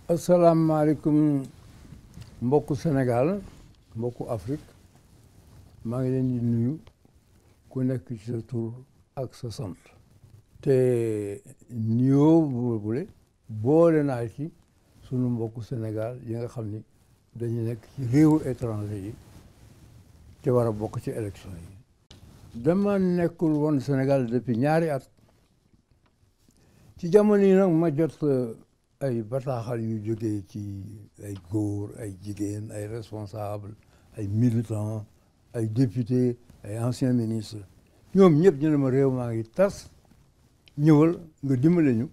asalaamaaleykum mbokku Sénégal mbokku Afrique maa ngi leen di nuyu ku nekk ci sa tur ak sa sant te nuyoo boobule boole naa ci sunu mbokku Sénégal yi nga xam ni dañu nekk ci réewu étranger yi te war a bokk ci élection yi. dama nekkul woon Sénégal depuis ñaari at ci jamono yi nag ma jot ay bataaxal yu jógee ci ay góor ay jigéen ay responsable ay militants ay députés ay anciens ministres ñoom ñëpp ñu ne ma réew maa ngi tas ñëwal nga dimbale ñu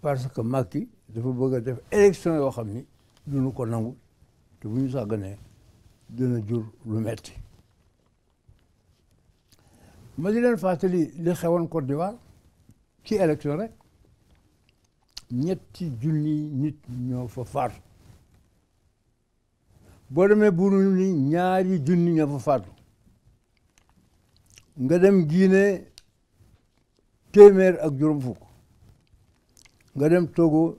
parce que Macky dafa bëgg a def élection yoo xam ni duñu ko nangu te bu ñu sàgganee dina jur lu metti ma di leen fàttali li xewoon Côte d'Ivoire ci élection rek ñetti junni nit ñoo fa faatu boo demee Burundi ñaari junni ñoo fa faatu nga dem Guinée téeméer ak juróom fukk nga dem Togo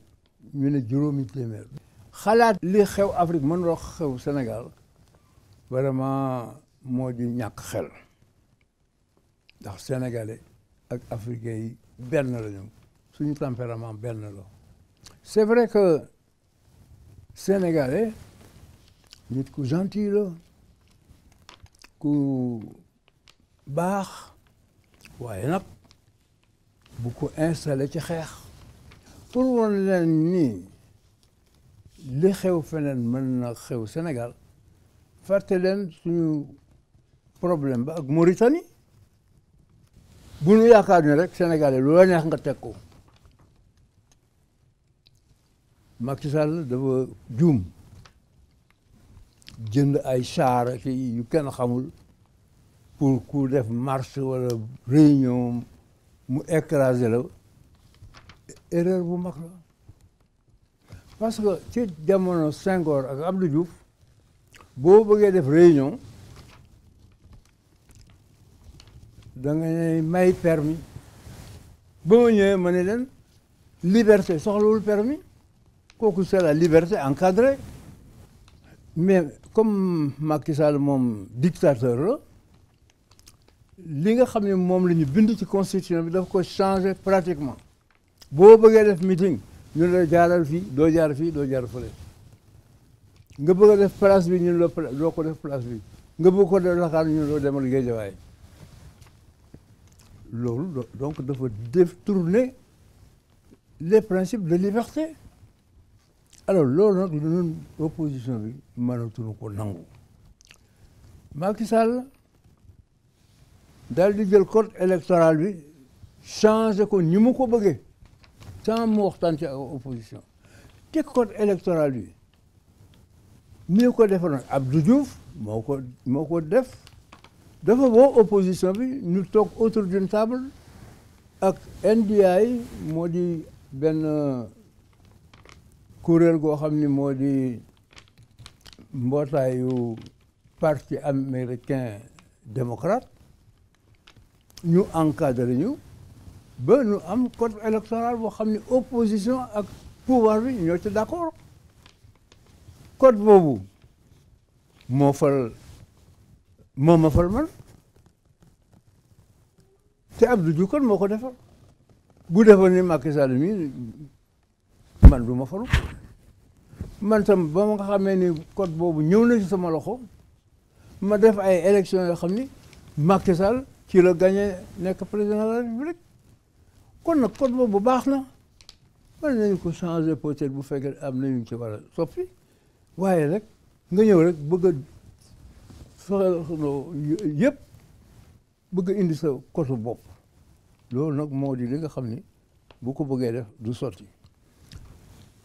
ñu ne juróomi téeméer. xalaat li xew Afrique mën loo xew Sénégal vraiment moo di ñàkk xel ndax sénégalais ak africain yi benn la ñu suñu tempérament benn la. c'est vrai que sénégalais nit ku gentil la ku baax waaye nag bu ko installé ci xeex pour woon leen ni li xew feneen mën na xew Sénégal fàtte leen suñu problème ba ak Mauritanie bu ñu yaakaar ni rek sénégalais lu la neex nga teg ko Macky Sall dafa juum jënd ay char yu kenn xamul pour ku def marche wala réunion mu écraser la erreur bu mag la parce que ci jamono Senghor ak Abdou Diouf boo bëggee def réunion da ngay may permis ba ma ñëwee ma ne leen liberté soxlawul permis kooku c'est la liberté encadrée mais comme Macky Sall moom dictateur la li nga xam ne moom la ñu bind ci constitution bi daf ko changer pratiquement boo bëggee def meeting ñu la jaaral fii doo jaar fii doo jaar fële nga bëgg a def place bi ñu la doo ko def place bi nga bëgg ko def Dakar ñu loo demal Guédiawaye loolu donc dafa détourner les principes de liberté alors loolu nag ñun opposition bi mënatuñu ko nangu Macky Sall daal di jël code électoral bi changé ko ni mu ko bëggee sans mu waxtaan ci opposition te code électoral bi ni ko defoon Abdou Diouf moo ko def dafa boo opposition bi ñu toog autour d'une table ak NDI moo di benn kuréel goo xam ni moo di mbootaayu parti américain démocrate ñu encadré ñu ba ñu am code électoral boo xam ni opposition ak pouvoir bi ñoo ci d'accord code boobu moo ma fal man te Abdou Diouf kon moo ko defar bu defoon ni Macky Sall mi man du ma falu man tam ba ma nga xamee ni code boobu ñëw na ci sama loxo ma def ay élections yoo xam ni Macky Sall ci la gagné nekk président de la République kon nag code boobu baax na mën nañu ko changer peut-être bu fekkee am nañu ci war a soppi waaye rek nga ñëw rek bëgg a fexe yëpp bëgg a indi sa code bopp loolu nag moo di li nga xam ni bu ko bëggee def du sotti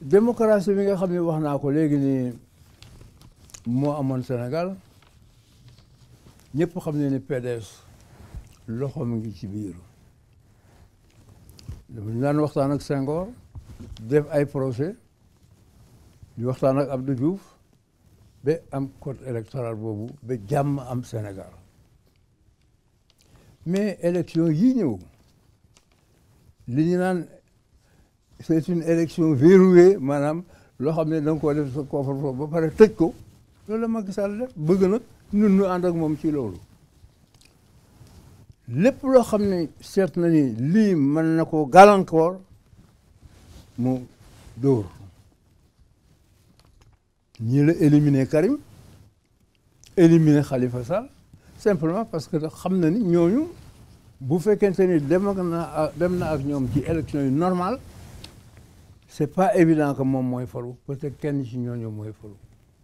démocratie bi nga xam ne wax naa ko léegi ni moo amoon Sénégal ñëpp xam ne ni PDS loxo mi ngi ci biir dañu daan waxtaan ak Senghor def ay procès di waxtaan ak Abdou Diouf ba am code électoral boobu ba jàmm am Sénégal mais élection yii ñëw li ñu naan c'est une élection verrouillée maanaam loo xam ne da nga koo def sa coffre-fort ba pare tëj ko loolu la Macky Sall def bëgg nag ñun ñu ànd ak moom ci loolu lépp loo xam ne seet na ni lii mën na koo gàllankoor mu dóor ñii la éliminer Karim éliminer Khalifa Sall simplement parce que xam na ni ñooñu bu fekkente ni dem na ak ñoom ci élection yu normal c'est pas évident que moom mooy falu peut-être kenn ci ñooñu mooy falu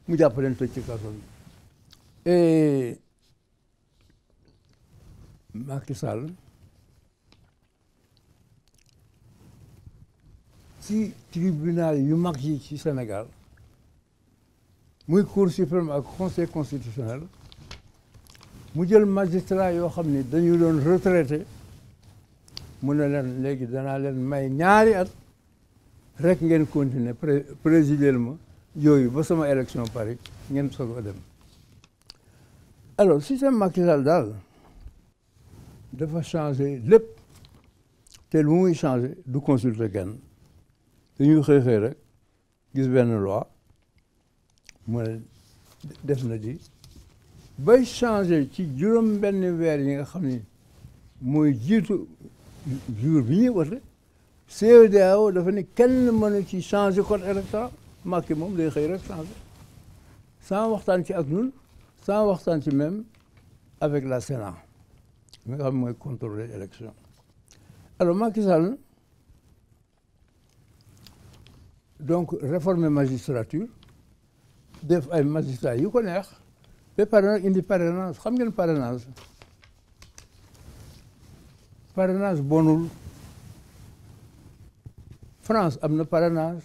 mu jàpp leen tëj ci kaso bi et Macky Sall ci tribunal yu mag yi ci Sénégal muy Cour suprême ak Conseil constitutionnel mu jël magistrat yoo xam ni dañu doon retraité mu ne leen léegi danaa leen may ñaari at rek ngeen continuer présider ma yooyu ba sama élection Paris ngeen soog a dem alors système Macky Sall daal dafa changé lépp te lu muy changé du consulter kenn dañuy xëy rek gis benn loi mu ne def na di bay changé ci juróom benn weer yi nga xam ni mooy jiitu jour bi ñuy wote CEDEAO dafa ni kenn mënu ci changé code électoral Macky moom day xëy rek changé sans waxtaan ci ak ñun sans waxtaan ci même avec la Sénat mi nga xam mooy contrôler élection alors Macky Sall donc réformer magistrature def ay magistrats yu ko neex ba pare nag indi parrainage xam ngeen parrainage bonul France am na parrainage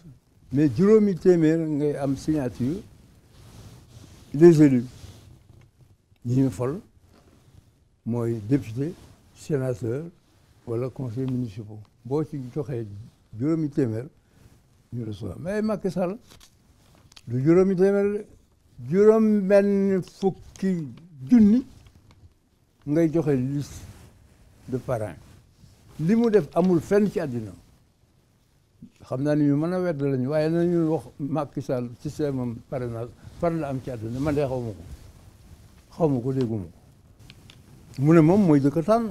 mais juróomi téeméer ngay am signature des élus ñi ñu fol mooy député sénateur wala conseil municipal boo ci joxee juróomi téeméer ñu reçoit mais Macky Sall du juróomi téeméer juróom benn fukki junni ngay joxe liste de parrain li mu def amul fenn ci àddina xam naa ni ñu mën a wedd lañu waaye nañu wax Macky Sall système am parrainage fan la am ci àddina man de xaw ma ko dégguma ko mu ne moom mooy jëkk a tànn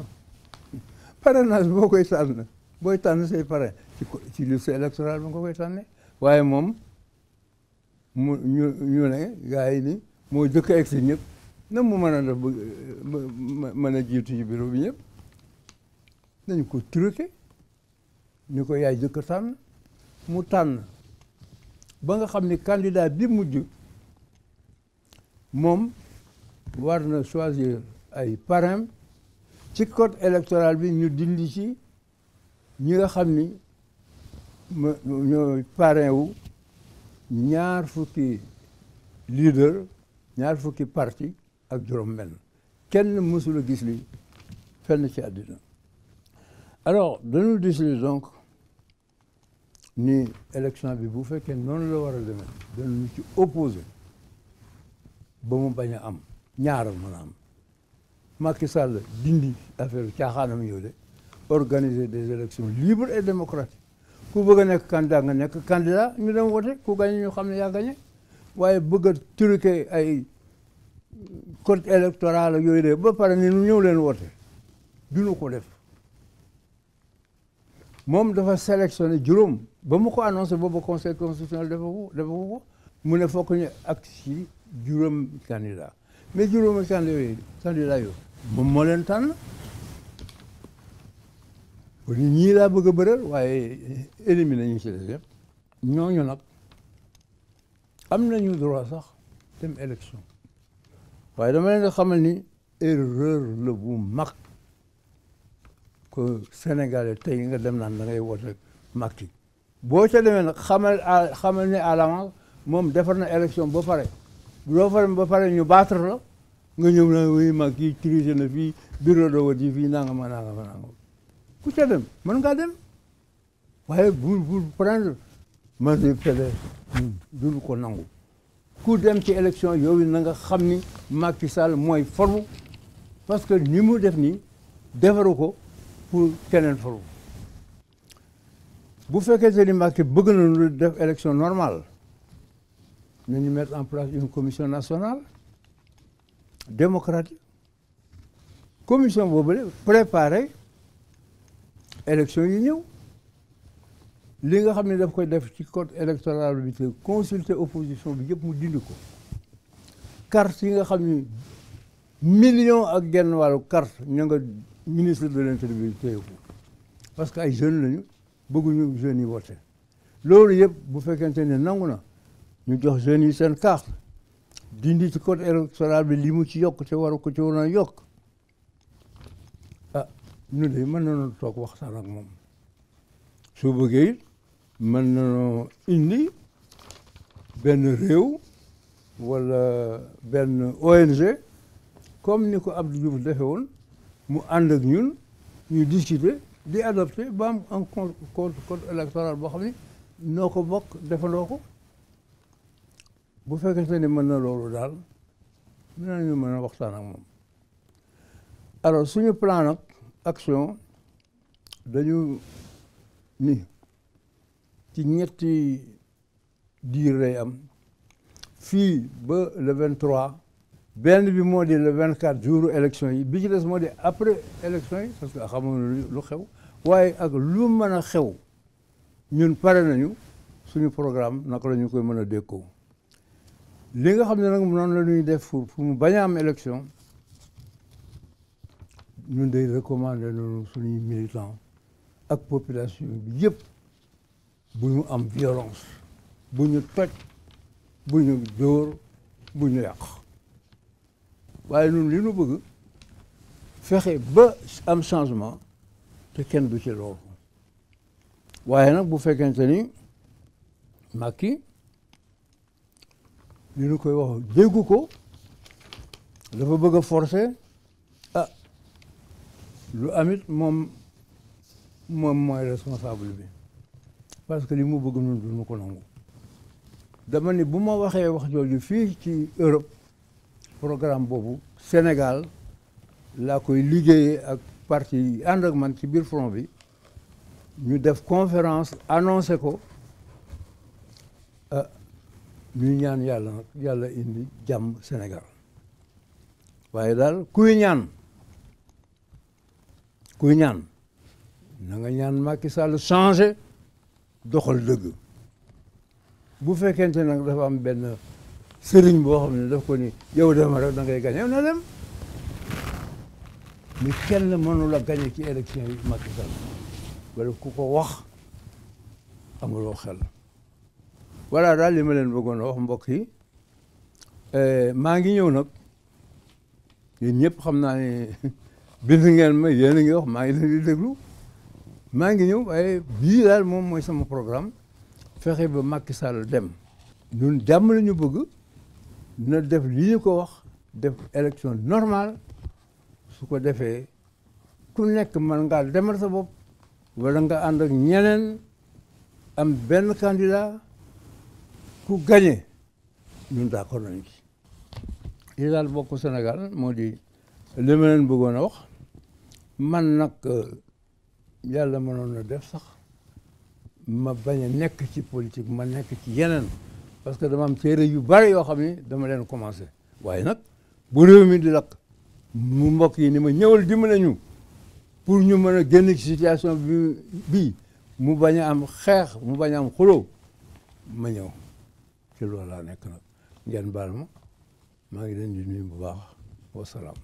parrainage boo koy tànn booy tànn say parrain ci liste électorale bi nga koy tànne waaye moom ñu ne gars yi ni moo jëkk a egsi ñëpp na mu mën a def mën a jiitu ci bureau bi ñëpp nañu ko truqué ñu ko yaay jëkk a tànn mu tànn ba nga xam ni candidat bi mujj moom war na choisir ay parrain ci code électoral bi ñu dindi ci ñi nga xam ni ñooy parrain wu ñaar fukki leader ñaar fukki parti ak juróom-benn kenn mësula gis li fenn ci àddina alors dañu décider donc ni élection bi bu fekkee noonu la war a demee dañu ci opposé ba mu bañ a am ñaaral mën a am Macky Sall dindi affaire caaxaanam yow de organiser des élections libres et démocratiques ku bëgg a nekk candidat nga nekk candidat ñu dem wote ku gagné ñu xam ne yaa gagné waaye bëgg a truquer ay code électoral ak yooyu de ba pare ni ñëw leen wote duñu ko def moom dafa sélectionné juróom ba mu ko annoncé boobu conseil constitutionnel dafa ko mu ne fokk ñu ak ci juróom candidat mais juróomi candidat yooyu moom moo leen tànn kon ñii laa bëgg a bëral waaye éliminé ñu ci des yëpp ñooñu nag am nañu droit sax dem élection waaye dama leen di xamal ni erreur la bu mag que Sénégalais tey nga dem naan da ngay wote Macky boo ca demee nag xamal ne à l'avance moom defar na élection ba pare loo fa dem ba pare ñu battre la nga ñëw na oui Macky triché na fii bureau de vote yi fii nangama ku ca dem mën ngaa dem waaye bu prendre man de pele duñu ko nangu ku dem ci élection yooyu na nga xam ni Macky Sall mooy forme parce que ni mu def nii defaru ko pour keneen faru bu fekkente ni Macky bëgg nañu def élection normale nañu mettre en place une commission nationale démocratique commission boobu préparer élection yi ñëw li nga xam ne daf koy def ci code électoral bi te consulter opposition bi yëpp mu dindi ko carte yi nga xam ni million ak genn wàllu carte ña nga ministre de l'intérieur bi téye ko parce que ay jeunes lañu bëgguñu jeunes yi voté loolu yëpp bu fekkente ne nangu na ñu jox jeunes yi seen carte dindi ci code électoral bi li mu ci yokk te waru ko ci waroon a yokk ah ñu de mën nañoo toog waxtaan ak moom soo bëggee it mën nañoo indi benn réew wala benn ONG comme ni ko Abdou Diouf defee woon mu ànd ak ñun ñu discuter di adopté ba am un code électoral boo xam ne noo ko bokk defandoo ko bu fekkente ne mën na loolu daal dinañu mën a waxtaan ak moom alors suñu plan nag action dañu ni ci ñetti diir lay am fii ba le 23 benn bi moo di le 24 jours élection yi bi ci des moo di après élection yi parce que xamoon lu xew waaye ak lu mën a xew ñun pare nañu suñu programme naka la ñu koy mën a dékkoo li nga xam ne nag noonu la ñuy def pour mu bañ a am élection ñun day recommander noonu suñuy militants ak population bi yëpp bu ñu am violence bu ñu toj bu ñu dóor bu ñu yàq waaye ñun li ñu bëgg fexe ba am changement te kenn du ci loolu waaye nag bu fekkente ni Macky li ñu koy wax déggu ko dafa bëgg a forcer ah lu amit moom mooy responsable bi parce que li mu bëgg ñun duñu ko nangu dama ni bu ma waxee wax jooju fii ci Europe programme boobu Sénégal laa koy liggéeyee ak parti yi ànd ak man ci biir front bi ñu def conférence annoncé ko ñuy ñaan yàlla nag yàlla indi jàmm Sénégal waaye daal kuy ñaan na nga ñaan Macky Sall changé doxal dëgg bu fekkente nag dafa am benn sëriñ boo xam ne daf ko ni yow dema rek da ngay gañe na dem ni kenn mënu la gañe ci élection yi Macky Sall wala ku ko wax amuloo xel voilà daal li ma leen bëggoon a wax mbokk yi maa ngi ñëw nag yéen ñëpp xam naa ne bind ngeen ma yéen a ngi wax maa ngi leen di déglu maa ngi ñëw waaye bii daal moom mooy sama programme fexe ba Macky Sall dem ñun jàmm la ñu bëgg na def li ñu ko wax def élection normale su ko defee ku nekk mën ngaa demal sa bopp wala nga ànd ak ñeneen am benn candidat ku gagné ñun d'accord nañu ci li daal bokk Sénégal moo di li ma leen bëggoon a wax man nag yàlla mënoon na def sax ma bañ a nekk ci politique ma nekk ci yeneen parce que dama am téere yu bari yoo xam ne dama leen commencé waaye nag bu réew mi di lakk mu mbokk yi ni ma ñëwal dimbale ñu pour ñu mën a génn ci situation bi mu bañ a am xeex mu bañ a am xuloo ma ñëw ci loolu laa nekk nag ngeen baal ma maa ngi leen di nuyu bu baax wasalaam